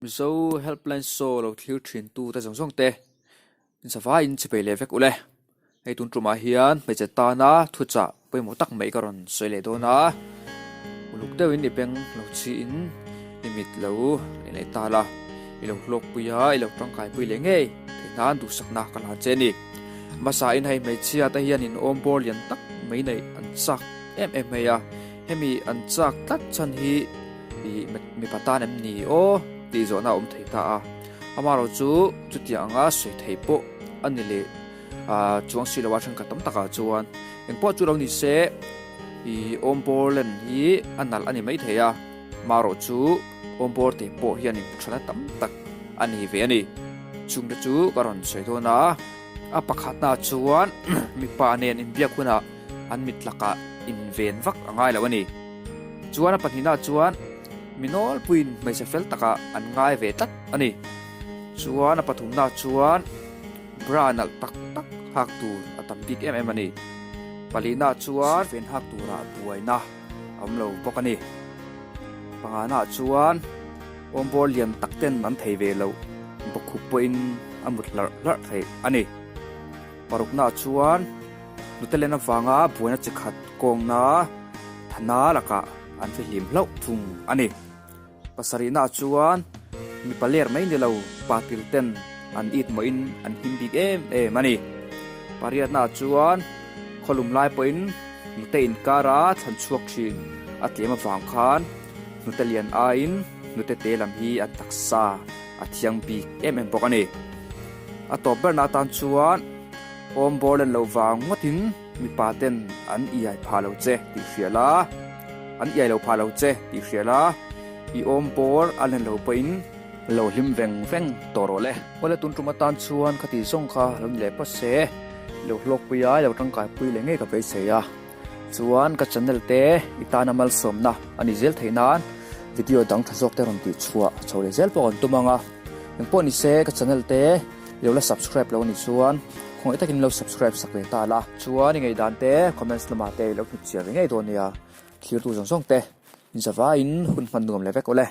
Mizo Helpline Show lo thlir thin tu te zawng zawng te zavaiin chipei leh vek ule. Hei tun tumah hian hmeichhe tana thuchah pawimawh tak mai ka rawn sawi leh dawn a, uluk deuhin i beng lo chhiin i mit lo leh leh ta la, i lo hlawkpui a, i lo tangkaipui leh ngei theih nan duhsakna ka la che a ni. Hmasa in hei hmeichhia te hian in awm bawr lian tak mai neih an chak em em mai a, hemi an chak tlat chhan hi ih mipa tan em ni aw tih zawhna a awm thei ta a, amaherawh chu chutiang anga sawi theih pawh a ni leh. Ah chuang si lo a thenkhat tam takah chuan engpawh chu lo ni se ih awm bawr len hi a nalh a ni maithei a marawh chu awm bawr te pawh hianin thana tam tak a ni ve a ni chung te chu ka rawn sawi dawn a a pakhatna chuan mipa nen inbiak hunah an mit lakah inven vak a ngai lo a ni chuan a pahnihna chuan mi nawlpuiin hmeichhe fel takah an ngai ve tlat a ni chuan a pathumna chuan. Bra nalh tak tak hak tur a tam bik em em a ni. Palihna chuan ven hak turah buaina a awm lo bawk a ni. Pangana chuan awmbawr lian tak ten an thei ve loh bawkkhup pawhin a mut hlarh hlarh theih a ni. Parukna chuan nute len avanga buaina chi khat kawngna thana lakah an fihlim hlauh thung a ni. Pasarihna chuan mipa ler mai ni lo pa til ten an it mawhin an him bik em em a ni. Pariatna chuan khawlum lai pawhin hnute inkara thlan chhuak thin a tlem avang khan hnute lian aiin hnute te lam hi an taksa a thiang bik em em bawk a ni. A tawp berna atan chuan awm bawr len lo vang ngawtin mipa ten an iai phah lo che tih hria la. An iai lo phah lo che tih hria la, i awm bawr a len lo pawhin lo hlim veng veng tawh rawh le. Awle tun tum atan chuan khati zawng kha lo ni leh phawt se, i lo hlawkpui a, i lo tangkaipui leh ngei ka beisei a. Chuan ka channel te i tana malsawmna a ni zel theih nan video dang tha zawk te rawn tih chhuah chho leh zel pawh kan tum ang a. Engpawh ni se ka channel te i lo la subscribe lo a nih chuan khawngaih takin lo subscribe sak ve ta la. Chuan i ngaihdan te comments lamah te i lo hnutchhiar ve ngei dawn nia. Thirtu zawng zawng te inzavaiin hun hman nuam leh vek awle.